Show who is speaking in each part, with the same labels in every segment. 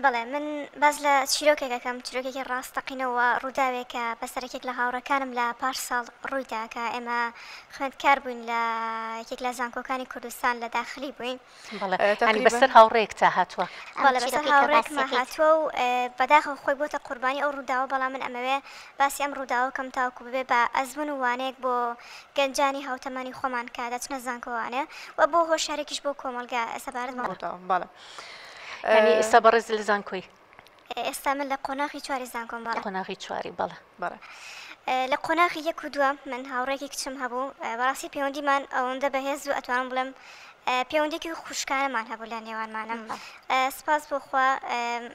Speaker 1: بەڵێ من باس لە چیرۆکێک ئەکەم، چیرۆکێکی ڕاستەقینە و ڕووداوێک کە بەسەر یەکێک لە هاوڕێکانم لە پار ساڵ ڕوویدا کە ئێمە خوێندکار بووین لە یەکێک لە زانکۆکانی کوردستان لە داخلی بووین.
Speaker 2: بەڵێ یانی بەسەر هاوڕێیەکتا هاتووە.
Speaker 1: بەڵێ بەسەر هاوڕێیەکما هاتووە و بەداخەوە خۆی بۆتە قوربانی ئەو ڕووداوە، بەڵام من ئەمەوێ باسی ئەم ڕووداوە بکەم تاوەکو ببێ بە ئەزموون و وانەیەک بۆ گەنجانی هاوتەمەنی خۆمان کە دەچنە زانکۆوانێ و بۆ هۆشیارێکیش بۆ کۆمەڵگا سەبارەت بەم
Speaker 3: ڕووداوە. بەڵێ.
Speaker 2: یانی ئێستا بەڕێز لە زانکۆی؟
Speaker 1: ئێستا من لە قۆناغی چواری زانکۆم بەڵێ.
Speaker 2: قۆناغی چواری بەڵێ.
Speaker 3: بەڵێ.
Speaker 1: لە قۆناغی یەک و دووەم من هاوڕێیەکی کچم هەبوو بەڕاستی پەیوەندیمان ئەوەندە بەهێز بوو ئەتوانم بڵێم پەیوەندیەکی خوشکانەمان هەبوو لە نێوانمانە سپاس بۆ خوا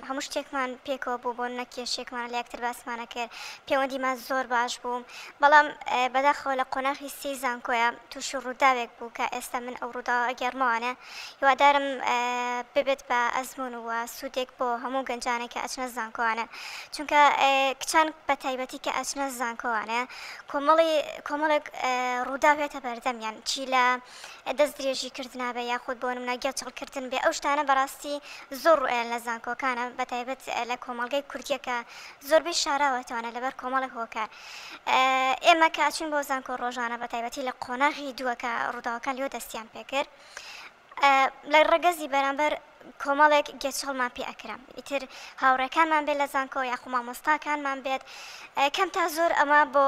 Speaker 1: هەموو شتێکمان پێکەوە بوو بۆ نە کێشێکمان لە یەکتر باسمانە کرد پەیوەندیمان زۆر باش بوو بەڵام بەداخەوە لە قۆناغی سی زانکۆیە تووشی ڕووداوێک بوو کە ئێستا من ئەو ڕووداوە ئەگێڕمەوانە هیوادارم ببێت بە ئەزموون و سوودێک بۆ هەموو گەنجانێک کە ئەچنە زانکۆوانە چونکە کچان بە تایبەتی کە ئەچنە زانکۆوانە کۆمەڵی کۆمەڵێک ڕووداو هێتە بەردەمیان چی لە دەست درێژی کردنا بێ یاخود بۆ نمونە گێچەڵ کردن بێ ئەو شتانە بەڕاستی زۆر ڕوئەیان لە زانکۆکانە بە تایبەت لە کۆمەڵگەی کوردیە کە زۆربەی شاراوەتەوانە لەبەر کۆمەڵێک هۆکار ئێمە کە ئەچین بۆ زانکۆ ڕۆژانە بە تایبەتی لە قۆناغی دووە کە ڕووداوەکان لێوە دەستیان پێکرد لە ڕەگەزی بەرامبەر کۆمەڵێک گێچەڵمان پێ ئەکرا ئیتر هاوڕێکانمان بێت لە زانکۆ یاخو مامۆستاکانمان بێت کەم تا زۆر ئەمە بۆ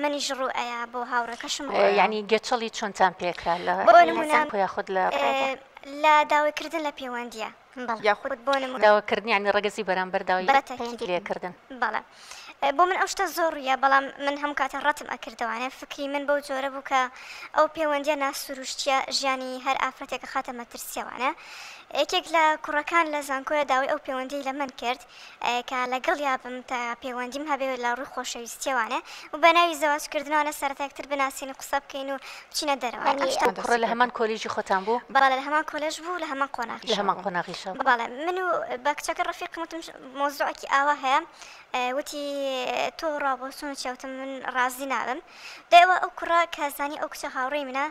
Speaker 1: منیش ڕوو ئەیا بۆ هاوڕێکەشم ڕوو ئەیا.
Speaker 2: یانی گێچەڵی چۆنتان پێکرا لە
Speaker 1: بۆ نمونە
Speaker 2: زانکۆ یاخود لە ڕێگا؟
Speaker 1: لە داواکردن لە پێوەندیە
Speaker 3: یاخود
Speaker 1: بۆ نمونە.
Speaker 2: داواکردن یانی ڕەگەزی بەرامبەر داوای
Speaker 1: بە تەئکید
Speaker 2: لێکردن.
Speaker 1: بەڵێ بۆ من ئەو شتە زۆر ڕوویە بەڵام من هەموو کاتێ ڕەتم ئەکردەوانێ فکری من بەو جۆرە بوو کە ئەو پێوەندیە ناسروشتیە ژیانی هەر ئافرەتێک ئەخاتە مەترسیەوانێ یەکێک لە کوڕەکان لە زانکۆیە داوای ئەو پێوەندیەی لە من کرد کە لەگەڵیا بم تا پێوەندیم هەبێ لە ڕووی خۆشەویستیەوانێ و بە ناوی زەواج کردنەوانە سەرەتا یەکتر بناسین و قسە بکەین و بچینە دەرەوە
Speaker 2: ئەم شتە کوڕە لە هەمان کۆلێژی خۆتان بوو؟
Speaker 1: بەڵێ لە هەمان کۆلێژ بوو لە هەمان قۆناغیشا
Speaker 2: لە هەمان قۆناغیشا بوو.
Speaker 1: بەڵێ من و بە کچەکە ڕەفیقم وتم مەوزوعێکی ئاوا هەیە وتی تۆ ڕابۆچوونت چیە وتم من ڕازی نابم دوای ئەوە ئەو کوڕە کە زانی ئەو کچە هاوڕێی منە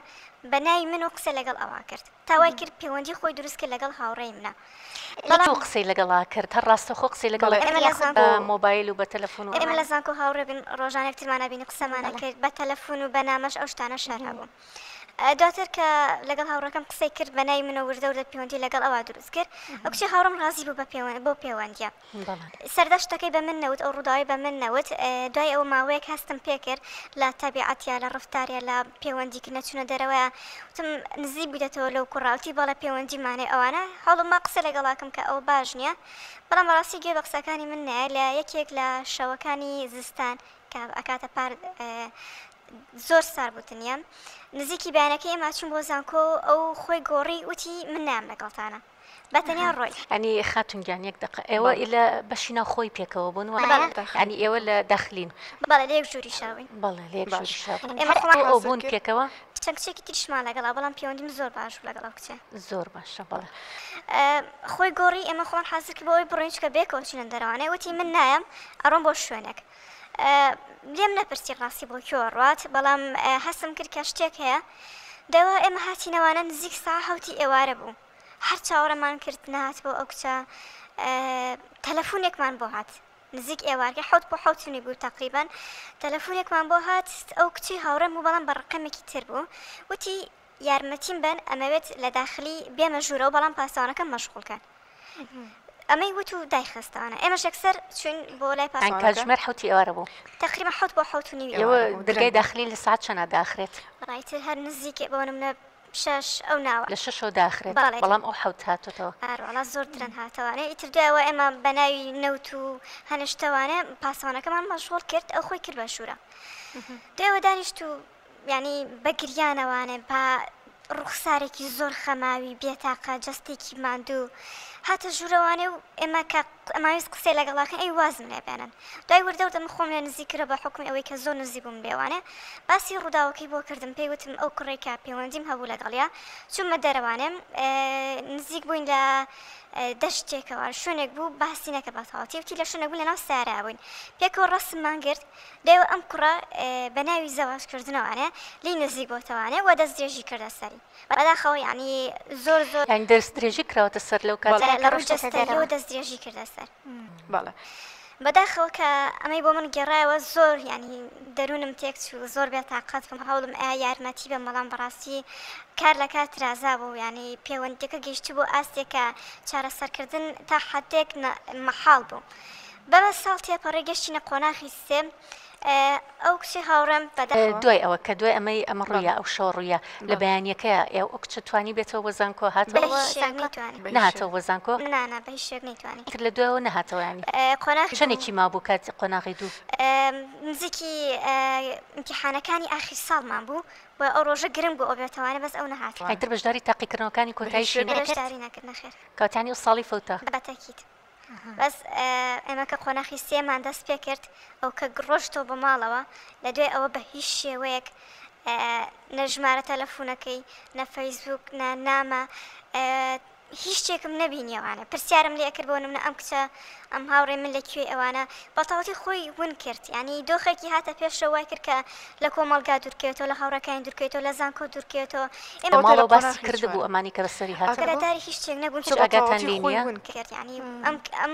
Speaker 1: بە ناوی من و قسەی لەگەڵ ئەوا کرد تا وای کرد پەیوەندی خۆی دروست کرد لەگەڵ هاوڕێی منە
Speaker 2: بەڵام تۆ قسەی لەگەڵا کرد هەر ڕاستەوخۆ قسەی لەگەڵ
Speaker 3: بەڵێ
Speaker 1: ئێمە لە
Speaker 2: یاخود
Speaker 1: زانکۆ
Speaker 2: بە مۆبایل و بە تەلەفۆن و
Speaker 1: ئێمە
Speaker 2: ئەمانە
Speaker 1: لە زانکۆ هاوڕێ بووین ڕۆژانە یەکترمان ئەبینی قسەمان ئەکرد بە تەلەفۆن و بە نامەش ئەو شتانەش هەر هەبوو دواتر کە لەگەڵ هاوڕێکەم قسەی کرد بە ناوی منەوە وردە وردە پەیوەندی لەگەڵ ئەوا دروست کرد ئەو کچە هاوڕێم ڕازی بوو بە پێوەند بۆ پەیوەندیە سەردەشت شتەکەی بە من نەوت ئەو ڕووداوەی بە من نەوت دوای ئەوە ماوەیەک هەستم پێکرد لە تەبیعەتیا لە ڕفتاریا لە پەیوەندیکردنە چوونە دەرەوەیە وتم نزیک بوویتەوە لەو کوڕە وتی بەڵێ پەیوەندیمانەی ئەوانە هەوڵم قسە لەگەڵاکەم کە ئەوە باش نییە بەڵام بەڕاستی گوێ بە قسەکانی من نایە لە یەکێک لە شەوەکانی زستان کە ئەکاتە پار زۆر سار بوو تنیە نزیکی بەیانەکەی ئێمە چوون بۆ زانکۆ ئەو خۆی گۆڕی وتی من نایەم لەگەڵتانە بە تەنیا ڕۆی.
Speaker 2: یانی خاتوون گیان یەک دەقە ئێوە ئیلە بەشی ناوخۆی پێکەوە بوون وایە؟
Speaker 1: بەڵێ.
Speaker 2: یانی ئێوە لە داخلین؟
Speaker 1: بەڵێ لە یەک ژووریشا بووین.
Speaker 2: بەڵێ لە یەک ژووریشا بوون.
Speaker 1: ئێمە خۆمان
Speaker 2: ئەو بوون پێکەوە؟
Speaker 1: چەند کچێکی تریشمان لەگەڵا بەڵام پێوەندیم زۆر باش بوو لەگەڵ ئەو کچە.
Speaker 2: زۆر باشە بەڵێ.
Speaker 1: خۆی گۆڕی ئێمە خۆمان حازر کرد بۆ ئەوەی بڕۆین چونکە بەیەکەوە چووینە دەرەوانێ وتی من نایەم ئەڕۆم بۆ شوێنێک. لێم نەپرسی ڕاستی بۆ کوێ ڕوات بەڵام هەستم کرد کە شتێک هەیە دەوە ئێمە هاتینەوانە نزیک سا حەوتی ئێوارە بوو هەر چاوەڕێمان کرد نەهات بۆ ئەو کچە تەلەفونێکمان بۆ هات نزیک ئێوارکە حەوت بۆ حەوتونی بوو تقریبان تەلەفونێکمان بۆ هات ئەو کچی هاوڕێم بوو بەڵام بە ڕقەمێکی تر بوو وتی یارمەتیم بەن ئەمەوێت لە داخلی بێمە ژوورەوە بەڵام پاسەوانەکەم مەشغوڵ کەن ئەمەی وت و دایخستانە ئێمەش یەکسەر چوین بۆ لای پاسەوانەکە
Speaker 2: کاتژمێر حەوتی ئێوارە بوو
Speaker 1: تقریبا حەوت بۆ حەوت و نیوی
Speaker 2: ئێوە
Speaker 1: ئێوارە بوو
Speaker 2: دەرگای داخلی لە سەعات چەنە داخرێت؟
Speaker 1: ڕایتر هەر نزیکێ بۆ نمونە شەش ئەو ناوە
Speaker 2: لە شەشەوە داخرێت
Speaker 1: بەڵێ
Speaker 2: بەڵام ئەو حەوت هاتۆتەوە.
Speaker 1: ئاروەڵا زۆر درەنگ هاتەوانێ ئیتر دوای ئەوە ئێمە بە ناوی نەوت و هەنێ شتەوانێ پاسەوانەکەمان مەشغوڵ کرد ئەو خۆی کرد بە ژوورە دوای ئەوە دانیشت و یانی بە گریانەوانێ بە ڕوخسارێکی زۆر خەماوی بێتاقە جەستێکی ماندوو هاتە ژوورەوانێ و ئێمە کە ئەماویست قسەی لەگەڵا کەین ئەی وازم لێ بێنن دوای وردە وردە من خۆم لێ نزیک کردەوە بە حوکمی ئەوەی کە زۆر نزیک بووم لێوانێ باسی ڕووداوەکەی بۆ کردم پێی وتم ئەو کوڕەی کە پەیوەندیم هەبوو لەگەڵیا چوومە دەرەوانێ نزیک بووین لە دەشتێکەوە شوێنێک بوو باسی نەکرد بە تەواوەتی وتی لە شوێنێک بوو لەناو سەیارەیا بووین پێکەوە ڕەسممان گرت دەیەوە ئەم کوڕە بە ناوی زەواج کردنەوانێ لێی نزیک بۆتەوانێ و دەست درێژی کردە سەری بەداخەوە یانی زۆر زۆر.
Speaker 2: یانی دەست درێژی کراوەتە سەر لەو کاتە؟
Speaker 1: لە ڕووی جەستەییەوە دەستدرێژی کردە سەر.
Speaker 3: بەڵێ.
Speaker 1: بەداخەوە کە ئەمەی بۆ من گێڕایەوە زۆر یانی دەروونم تێک چوو زۆر بێ تاقەت بووم هەوڵم ئەیا یارمەتی بەم بەڵام بەڕاستی کار لە کار ترازا بوو یانی پێوەندیەکە گەیشتبوو ئاستێک کە چارەسەرکردن تا حەدێک مەحاڵ بوو بەمە ساڵ تێپەڕی گەشتینە قۆناخی سێ ئەو کچەی هاوڕێم بەداخەوە.
Speaker 2: دوای ئەوە کە دوای ئەمەی ئەمە ڕوویا ئەو شەوە ڕوویا لە بەیانیەکەیا ئێ ئەو کچە توانی بێتەوە بۆ زانکۆ هاتەوە
Speaker 1: بە هیچ شێوەیەک نەیتوانی.
Speaker 2: نەهاتەوە بۆ زانکۆ؟
Speaker 1: نا نا بە هیچ شێوەیەک نەیتوانی.
Speaker 2: ئیتر لە دوایەوە نەهاتەوە یانی.
Speaker 1: قۆناغی دوو.
Speaker 2: چەنێکی مابوو کاتی قۆناغی دوو؟
Speaker 1: نزیکی ئیمتیحانەکانی ئاخیر ساڵمان بوو و ئەو ڕۆژە گرنگ بوو ئەو بێتەوانێ بەس ئەو نەهاتەوە.
Speaker 2: ئیتر بەشداری تاقیکردنەوەکانی کۆتاییشی نەکرد؟
Speaker 1: بەشداری نەکرد نەخێر.
Speaker 2: کەواتە یانی ئەو ساڵی فەوتا؟
Speaker 1: بە تەئکید. بەس ئێمە کە قۆناخی سێمان دەست پێ کرد ئەو کە ڕۆشتەوە بۆ ماڵەوە لە دوای ئەوە بە هیچ شێوەیەک نە ژمارە تەلەفونەکەی نە فەیسبوک نە نامە هیچ شتێکم نەبینیەوانە پرسیارم لێ کرد بۆ نمونە ئەم کچە ئەم هاوڕێ من لە کوێی ئەوانە بەتەواوەتی خۆی ون کرد یعنی دۆخێکی هاتە پێشەوە وای کرد کە لە کۆمەڵگا دوورکەوێتەوە لە هاوڕێکانی دوورکەوێتەوە لە زانکۆ دوورکەوێتەوە
Speaker 2: لە ماڵەوە باسی کردبوو ئەمانی کە بەسەری هاتبوو؟
Speaker 1: ئاگاداری هیچ شتێک نەبوون
Speaker 2: هیچ ئاگاتان لێی نییە؟
Speaker 1: کرد یعنی ئەم ئەم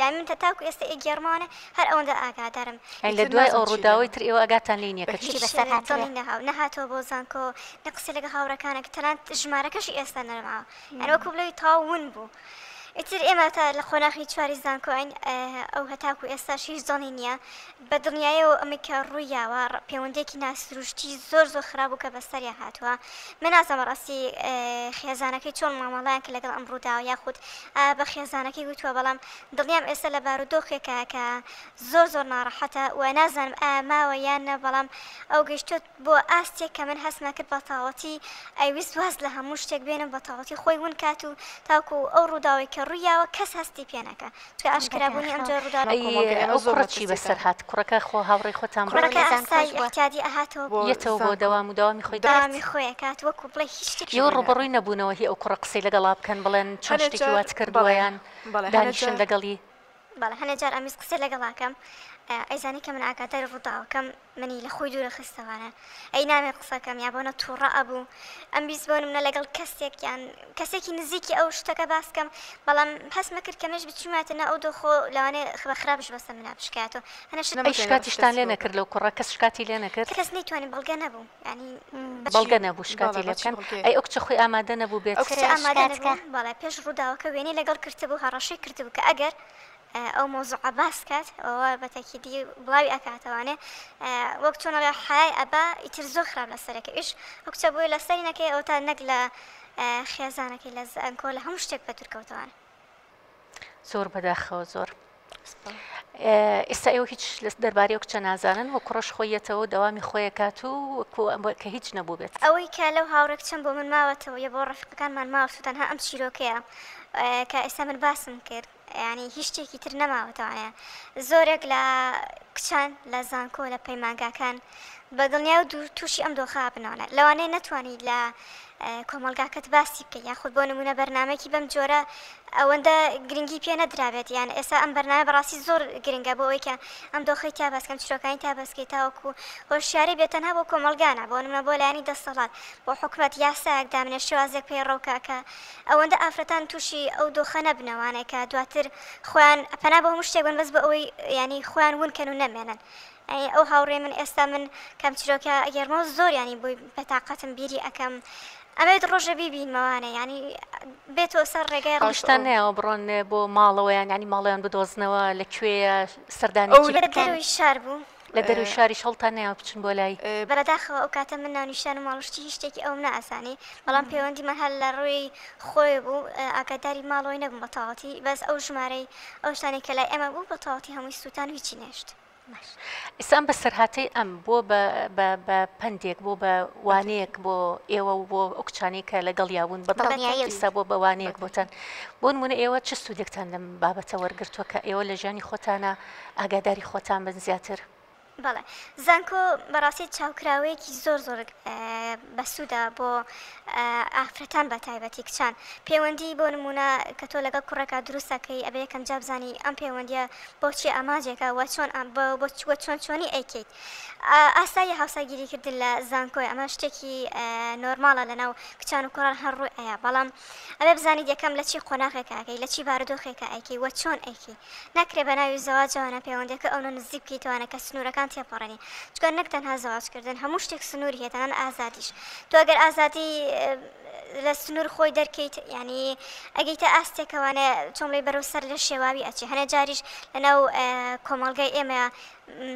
Speaker 1: یعنی من تاکو ئێستا ئەیگێڕمەوانێ هەر ئەوەندە ئاگادارم.
Speaker 2: یعنی لە دوای ئەو ڕووداوەی تر ئێوە ئاگاتان لێی نییە کە چی
Speaker 1: بەسەر هاتبێ؟ دڵی نەها نەهاتەوە بۆ زانکۆ نە قسەی لەگەڵ هاوڕێکانە کرد تەنانەت ژمارەکەشی ئێستا نەماوە یعنی وەکو بڵێی تەواو ون بوو. ئیتر ئێمە تا لە قۆناخی چواری زانکۆین ئەو هەتاکو ئێستاش هیچ دڵی نییە بە دڵنیایەوە ئەمەی کە ڕووی یاوە پێوەندیەکی ناسروشتی زۆر زۆر خراپ بوو کە بەسەریا هاتووە من نازانم بەڕاستی خێزانەکەی چۆن مامەڵەیان کرد لەگەڵ ئەم ڕووداوە یاخود بە خێزانەکەی وتووە بەڵام دڵنیام ئێستا لە بارودۆخێکە کە زۆر زۆر ناڕەحەتە و نازانم ئایا ماوە یان نە بەڵام ئەو گەیشتووە بۆ ئاستێک کە من هەستمە کرد بە تەواوەتی ئەیویست واز لە هەموو شتێک بێنم بە تەواوەتی خۆی ون کات و تاکو ئەو ڕووداوەی کە ڕووی یاوە کەس هەستی پێ نەکا چونکە ئاشکرا بوونی ئەم جۆرە ڕووداوە
Speaker 2: ئەی ئەو کوڕە چی بەسەر هات کوڕەکە خۆ هاوڕێی خۆتان بوو؟
Speaker 1: کوڕەکە ئاسایی ئیعتیادی ئەهاتەوە بۆ
Speaker 2: یەتەوە بۆ دەوام و دەوامی خۆی دەکرد؟
Speaker 1: دەوامی خۆی ئەکات وەکو بڵێی هیچ شتێکی
Speaker 2: ئێوە ڕووبەڕووی نەبوونەوە هی ئەو کوڕە قسەی لەگەڵا بکەن بڵێن چۆن شتێکی وات کردووە یان دانیشن لەگەڵی؟
Speaker 1: بەڵێ هەنێ جار ئەمویست قسەی لەگەڵا کەم ئەیزانی کە من ئاگاداری ڕووداوەکەم منی لە خۆی دوورە خستەوانە ئەی نامێ قسە کەم یا بۆنە تووڕە ئەبوو ئەمویست بۆ نمونە لەگەڵ کەسێک یان کەسێکی نزیکی ئەو شتەکە باس کەم بەڵام هەستمە کرد کە منیش بچوومەتە ناو ئەو دۆخۆ لەوانەیە بە خراپش بەسەر منا بشکایەتەوە هەنێ شت
Speaker 2: ئەی شکاتیشتان لێ نەکرد لەو کوڕە کەس شکاتی لێ نەکرد؟
Speaker 1: کەس نەیتوانی بەڵگە نەبوو یانی
Speaker 2: بەڵگە نەبوو شکاتی لێ بکەن ئەی ئەو کچە خۆی ئامادە نەبوو بێت
Speaker 1: ئەو کچە ئامادە نەبوو بەڵێ پێش ڕووداوەکە وێنەی لەگەڵ کردبوو هەڕەشەی کردبوو کە ئەگەر ئەو مەوزوعە باس کات ئەوە بە تەکیدی بڵاوی ئەکاتەوانێ وەک چۆن ئەڵێ حەیای ئەبا ئیتر زۆر خراپ لەسەرەکە ئیش ئەو کچە بۆیە لەسەری نەکەی ئەوەتا نەک لە خێزانەکەی لە زانکۆ لە هەموو شتێک بە دوورکەوتەوانە.
Speaker 2: زۆر بەداخەوە زۆر. ئێستا ئێوە هیچ دەربارەی ئەو کچە نازانن و کوڕەش خۆی یەتەوە و دەوامی خۆی ئەکات و وەکو کە هیچ نەبووبێت.
Speaker 1: ئەوەی کە لەو هاوڕێ کچەم بۆ من ماوەتەوە یە بۆ ڕەفیقەکانمان ماوەتەوە تەنها ئەم چیرۆکەیە کە ئێستا من باسم کرد یانی هیچ شتێکی تر نەماوەتەوانێ زۆرێک لە کچان لە زانکۆ لە پەیمانگاکان بە دڵنیای و دوور تووشی ئەم دۆخە بنەوەنە لەوانەیە نەتوانی لە کۆمەڵگاکەت باسی بکەی یاخود بۆ نمونە بەرنامەیەکی بەم جۆرە ئەوەندە گرنگی پێ نەدرابێت یان ئێستا ئەم بەرنامە بەڕاستی زۆر گرنگە بۆ ئەوەی کە ئەم دۆخەی تیا باسکەم چیرۆکانی تا باسکەی تاوەکو هۆشیاری بێت تەنها بۆ کۆمەڵگانە بۆ نمونە بۆ لایەنی دەسەڵات بۆ حکومەت یاسایەک دابنێ شێوازێک پەیڕەوکە کە ئەوەندە ئافرەتان تووشی ئەو دۆخە نەبنەوانێ کە دواتر خۆیان پەنا بۆ هەموو شتێک بن بەس بۆ ئەوەی ینی خۆیان ون کەن و نەمێنن یانی ئەو هاوڕێی من ئێستا من کەم چیرۆکە ئەگێڕمەوە زۆر یانی بۆی بەتاقەتم بیری ئەکەم ئەمەوێت ڕۆژێ بیبینمەوانێ یانی بێتەوە سەر ڕێگای ڕاست.
Speaker 2: هەوڵیشتان نەیاوە بڕۆن بۆ ماڵەوەیان یانی ماڵیان بدۆزنەوە لە کوێیە سەردانی
Speaker 3: ئەو
Speaker 2: چی
Speaker 1: لە
Speaker 2: بکەن؟
Speaker 1: دەرەوەی شار بوو.
Speaker 2: لە دەرەوەی شاریش هەوڵتان نەیاوە بچن بۆ لای؟
Speaker 1: بەداخەوە ئەو کاتە من ناونیشان و ماڵ و شتی هیچ شتێکی ئەوم نەئەزانی بەڵام پەیوەندیمان هەر لە ڕووی خۆی بوو ئاگاداری ماڵەوەی نەبووم بە تەواوەتی بەس ئەو ژمارەی ئەو شتانەی کە لای ئێمە بوو بە تەواوەتی هەمووی سووتان و هیچی نەهێشت.
Speaker 2: باش ئیستا ئەم بەسەرهاتەی ئەم بۆ بە بە بە پەندێک بۆ بە وانەیەک بۆ ئێوە و بۆ ئەو کچانەی کە لەگەڵیا بوون بە دڵنیاییەوە ئیستا بۆ بە وانەیەک بۆتان بۆ نموونە ئێوە چ سوودێکتان لەم بابەتە وەرگرتووە کە ئێوە لە ژیانی خۆتانە ئاگاداری خۆتان بن زیاتر؟
Speaker 1: بەڵێ زانکۆ بەڕاستی چاوکراوەیەکی زۆر زۆر بەسوودە بۆ ئافرەتان بە تایبەتی کچان پەیوەندی بۆ نمونە کە تۆ لەگەڵ کوڕێکا دروست ئەکەی ئەبێ یەکەم جار بزانی ئەم پەیوەندیە بۆ چی ئامانجێکە وە چۆن بۆ وە چۆن چۆنی ئەیکەیت ئاساییە هاوسەرگیری کردن لە زانکۆی ئەمە شتێکی نۆرماڵە لەناو کچان و کوڕان هەر ڕووی ئەیا بەڵام ئەبێ بزانیت یەکەم لە چی قۆناغێکا ئەکەی لە چی بارودۆخێکا ئەیکەی وە چۆن ئەیکەی ناکرێ بە ناوی زەواجەوە پەیوەندیەکە ئەونە نزیک بکەیتەوانە کە سنوورەکان تێپەڕێنی چونکە نەک تەنها زەواج کردن هەموو شتێک سنووری هەیە تەنانەت ئازادیش تۆ ئەگەر ئازادی لە سنوور خۆی دەرکەیت یعنی ئەگەیتە ئاستێکەوانێ چۆن بڵێی بەرەو سەر لە شێواوی ئەچێ هەنێ جاریش لەناو کۆمەڵگای ئێمە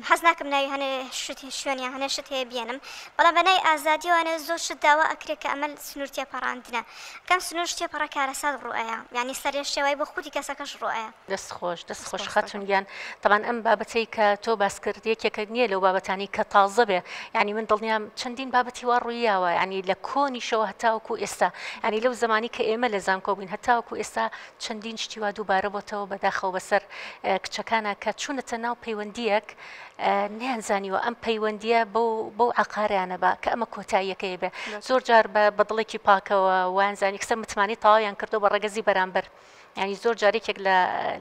Speaker 1: حەز ناکەم ناوی هەنێ شت شوێن یان هەنێ شت هەیە بێنم بەڵام بە ناوی ئازادیەوانێ زۆر شت داوا ئەکرێ کە ئەمە سنوور تێپەڕاندنە کەم سنوورش تێپەڕە کارەسات ڕوو ئەیا یانی سەرلێشێوای بۆ خودی کەسەکەش ڕوو ئەیا.
Speaker 2: دەست خۆش دەست خۆش خاتون گیان تەبعەن ئەم بابەتەی کە تۆ باس کرد یەکێکە نییە لەو بابەتانی کە تازە بێ یعنی من دڵنیام چەندین بابەتی وا ڕوویاوە یعنی لە کۆنیشەوە هەتاوەکو ئێستا یعنی لەو زمانی کە ئێمە لە زانکۆ بووین هەتاوەکو ئێستا چەندین شتی وا دووبارە بۆتەوە بەداخەوە بەسەر کچەکانە کە چوونەتە ناو پەیوەندییەک نەیانزانیوە ئەم پەیوەندییە بەو بەو عەقاریانە بە کە ئەمە کۆتاییەکەی بێ زۆر جار بە بە دڵێکی پاکەوە وایانزانی کەسە متمانەی تەواویان کردو بە ڕەگەزی بەرامبەر یانی زۆر جار یەکێک لە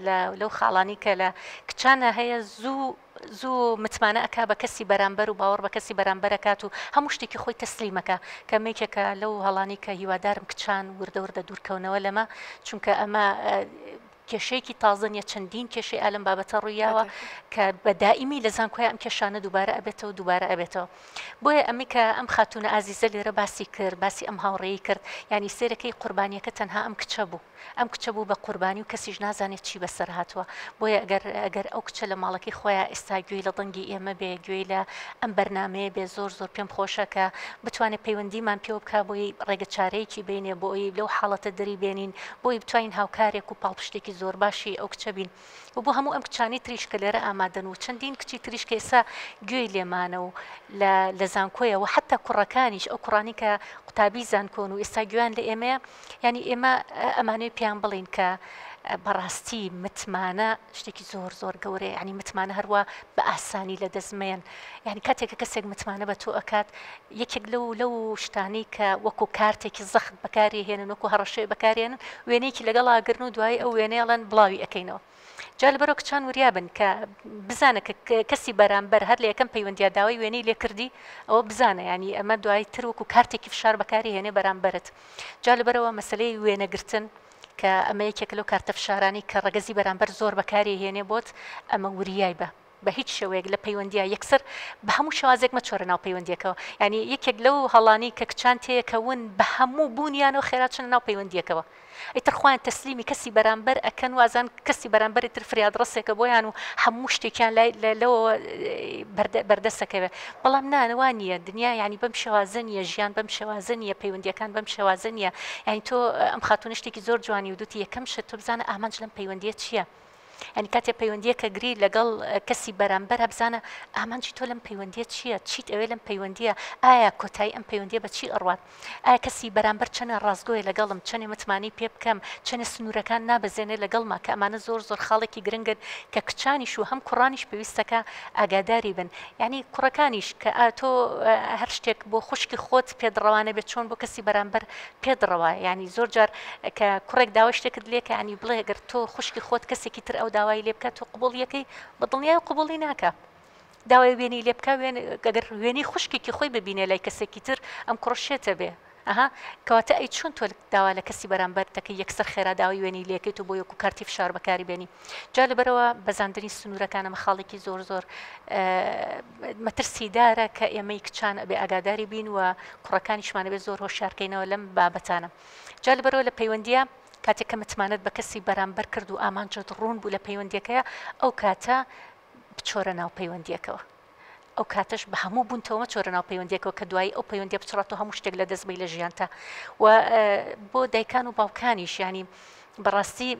Speaker 2: لە لەو خاڵانی کە لە کچانە هەیە زوو زوو متمانە ئەکا بە کەسی بەرامبەر و باوەڕ بە کەسی بەرامبەر ئەکات و هەموو شتێکی خۆی تەسلیم ئەکا کە ئەمە یەکێکە لەو هەڵانەی کە هیوادارم کچان وردە وردە دوورکەونەوە لەمە چونکە ئەمە کێشەیەکی تازە نیە چەندین کێشەی ئالەم بابەتە ڕوویاوە کە بە دائیمی لە زانکۆی ئەم کێشانە دووبارە ئەبێتەوە دووبارە ئەبێتەوە بۆیە ئەمەی کە ئەم خاتوونە ئازیزە لێرە باسی کرد باسی ئەم هاوڕێی کرد یانی سێرەکەی قوربانیەکە تەنها ئەم کچە بوو ئەم کچە بوو بە قوربانی و کەسیش نازانێت چی بەسەر هاتووە بۆیە ئەگەر ئەگەر ئەو کچە لە ماڵەکەی خۆیا ئێستا گوێی لە دەنگی ئێمە بێ گوێی لە ئەم بەرنامەیە بێ زۆر زۆر پێم خۆشە کە بتوانێت پەیوەندیمان پێوە بکا بۆی ڕێگە چارەیەکی بینێ بۆ ئەوی لەو حاڵەتە دەری بێنین بۆی بتوانین هاوکارێک و پاڵپشتێکی زۆر باشی ئەو کچە بین و بۆ هەموو ئەم کچانەی تریش کە لێرە ئامادەن و چەندین کچی تریش کە ئێستا گوێی لێمانە و لە لە زانکۆیە و حتا کوڕەکانیش ئەو کوڕانی کە قوتابی زانکۆن و ئێستا گوێیان لە ئێمەیە یانی ئێمە ئەمانەوێ پێیان بڵێین کە بەڕاستی متمانە شتێکی زۆر زۆر گەورەیە ینی متمانە هەروە بە ئاسانی لە دەست مێن یعنی کاتێک کە کەسێک متمانە بە تۆ ئەکات یەکێک لەو لەو شتانەی کە وەکو کارتێکی زەخت بەکاری هێنن وەکو هەڕەشەیە بەکارێنن وێنەیەکی لەگەڵا گرن و دوایی ئەو وێنەیەڵەن بڵاوی ئەەکەینەوە جا لەبەرئەوە کچان وریا بن کە بزانە کە کەسی بەرامبەر هەر لە یەکەم پەیوەندیا داوای وێنەی لێ کردی ئەوە بزانە یانی ئەمە دوای تر وەکو کارتێکی فشار بەکاری هێنێ بەرامبەرت جا لەبەرئەوە مەسەلەی وێنەگرتن کە ئەمە یەکێکە لەو کارتە فشارانەی کە ڕەگەزی بەرامبەر زۆر بەکاری هێنێ بۆت ئەمە وریای بە بە هیچ شێوەیەک لە پەیوەندیا یەکسەر بە هەموو شێوازێک مەچۆرە ناو پەیوەندیەکەوە یانی یەکێک لەو هەڵانەی کە کچان تێیەکەون بە هەموو بوونیانەوە خێرا چنە ناو پەیوەندیەکەوە ئیتر خۆیان تەسلیمی کەسی بەرامبەر ئەکەن وازان کەسی بەرامبەر ئیتر فریادڕەسێکە بۆیان و هەموو شتێکیان لای لەوەوە بەردەستەکەوێ بەڵام نا وا نییە دنیا یعنی بەم شێوازە نییە ژیان بەم شێوازە نییە پەیوەندیەکان بەم شێوازە نییە یعنی تۆ ئەم خاتوونە شتێکی زۆر جوانی و دوتی یەکەم شت تۆ بزانە ئامانج لەم پەیوەندیە چییە یانی کاتێ پەیوەندیەکە گری لەگەڵ کەسی بەرامبەرا بزانە ئامانجی تۆ لەم پەیوەندیە چییە چیت ئەوێ لەم پەیوەندیە ئایا کۆتایی ئەم پەیوەندیە بە چی ئەڕوات ئایا کەسی بەرامبەر چەنێ ڕاستگۆیە لەگەڵم چەنێ متمانەی پێ بکەم چەنێ سنوورەکان نابەزێنێ لەگەڵما کە ئەمانە زۆر زۆر خاڵێکی گرنگن کە کچانیش و هەم کوڕانیش پێویستەکە ئاگاداری بن یانی کوڕەکانیش کە تۆ هەر شتێک بۆ خوشکی خۆت پێت ڕەوا نەبێت چۆن بۆ کەسی بەرامبەر پێت ڕەوایە یانی زۆر جار کە کوڕێک داوای شتێکت لێکا یانی بڵێ گەر تۆ خوشکی خۆت کەسێکی تر ئەو داوای لێ بکات تۆ قبوڵیەکەی بە دڵنیای قبوڵی ناکا داوای وێنەی لێ بکا وێن گەر وێنەی خوشکێکی خۆی ببینێ لای کەسێکی تر ئەم کوڕە شێتە بێ ئەها کەواتە ئەی چۆن تۆ داوا لە کەسی بەرامبەر دەکەی یەکسەر خێرا داوای وێنەی لێکەیت و بۆ یەکو کارتی فشار بەکاری بێنی جا لەبەرەوە بەزاندنی سنوورەکان ئەمە خاڵێکی زۆر زۆر مەترسیدارە کە ئێمەی کچان ئەبێ ئاگاداری بین و کوڕەکانیشمان ئەبێ زۆر هۆشیارکەینەوە لەم بابەتانە جا لەبەرەوە لە پەیوەندیە کاتێک کە متمانەت بە کەسی بەرامبەر کرد و ئامانجت ڕوون بوو لە پەیوەندیەکەیە ئەو کاتە بچۆرە ناو پەیوەندیەکەوە ئەو کاتەش بە هەموو بوونتەوە مەچۆرە ناو پەیوەندیەکەوە کە دوایی ئەو پەیوەندیە بچڕات و هەموو شتێک لە دەست بەی لە ژیانتا و بۆ دایکان و باوکانیش یانی بەڕاستی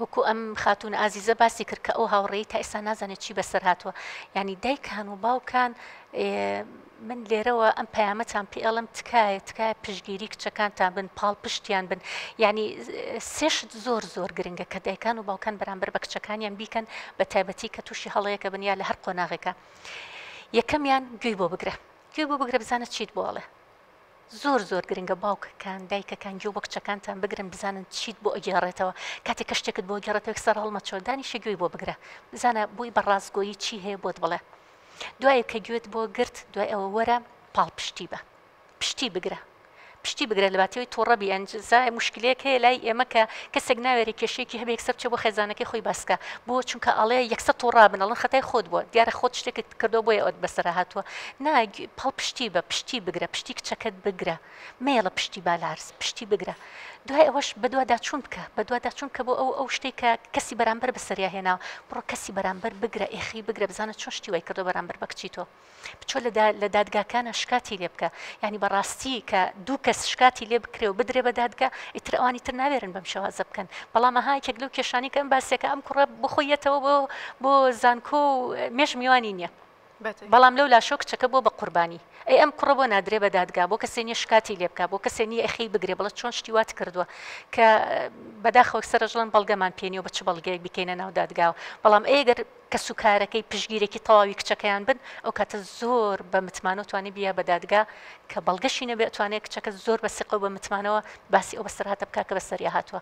Speaker 2: وەکو ئەم خاتوونە ئازیزە باسی کرد کە ئەو هاوڕێی تا ئێستا نازانێت چی بەسەر هاتووە یانی دایکان و باوکان من لێرەوە ئەم پەیامەتان پێ ئەڵێم تکایە تکایە پشتگیری کچەکانتان بن پاڵپشتیان بن یعنی سێ شت زۆر زۆر گرنگە کە دایکان و باوکان بەرامبەر بە کچەکانیان بیکەن بە تایبەتی کە تووشی هەڵەیەکە بن یا لە هەر قۆناغێکە یەکەمیان گوێی بۆ بگرە گوێی بۆ بگرە بزانە چیت بۆ ئەڵێ زۆر زۆر گرنگە باوکەکان دایکەکان گوێ بۆ کچەکانتان بگرن بزانن چیت بۆ ئەگێڕێتەوە کاتێک کە شتێکت بۆ گێڕێتەوە یەکسەر هەڵمەچۆ دانیشە گوێی بۆ بگرە بزانە بۆی بە ڕاستگۆیی چی هەیە بۆت بڵێ دوای کە گوێت بۆ گرت دوای ئەوە وەرە پاڵپشتی بە پشتی بگرە پشتی بگرە لە باتیەوەی توڕە بی ئەنجزا موشکلەیەک هەیە لای ئێمە کە کەسێک ناوێرێ کێشەیەکی هەبێ یەکسەر بچێ بۆ خێزانەکەی خۆی باس کا بۆ چونکە ئەڵێ یەکسەر توڕابن ئەڵێن خەتای خۆت بووە دیارە خۆت شتێکت کردووە بۆیە ئەوەت بەسەرا هاتووە نا پاڵپشتی بە پشتی بگرە پشتی کچەکەت بگرە مەیەڵە پشتی بالارز پشتی بگرە دوای ئەوەش بەدواداچوون بکە بەدواداچوون کە بۆ ئەو ئەو شتێک کە کەسی بەرامبەر بەسەریا هێناوە بڕۆ کەسی بەرامبەر بگرە ئێخی بگرە بزانە چۆن شتی وای کردووە بەرامبەر بە کچی تۆ بچۆ لە لە دادگاکانا شکاتی لێ بکە یانی بەڕاستی کە دوو کەس شکاتی لێ بکرێ و بدرێ بە دادگا ئیتر ئەوانی تر ناوێرن بەم شێوازە بکەن بەڵام ئەها یەکێک لەو کێشانەی کە ئەم باسێکە ئەم کوڕە بۆ خۆی یەتەوە بۆ بۆ زانکۆ و مێش میوانی نییە بەڵام لەو لاشەوە کچەکە بۆ بە قوربانی ئەی ئەم کوڕە بۆ نادرێ بە دادگا بۆ کەسێ نییە شکاتی لێ بکا بۆ کەسێ نییە ئەخی بگرێ بڵێ چۆن شتی وات کردووە کە بەداخەوە سەرەژڵەن بەڵگەمان پێ نییە و بە چ بەڵگەیەک بیکەینە ناو دادگاوە بەڵام ئەگەر کەسوکارەکەی پشتگیرێکی تەواوی کچەکەیان بن ئەو کاتە زۆر بە متمانەوە توانی بیە بە دادگا کە بەڵگەشی نەبێ ئەتوانێ کچەکە زۆر بە سیقە و بە متمانەوە باسی ئەو بەسەرهاتە بکا کە بەسەریا هاتووە.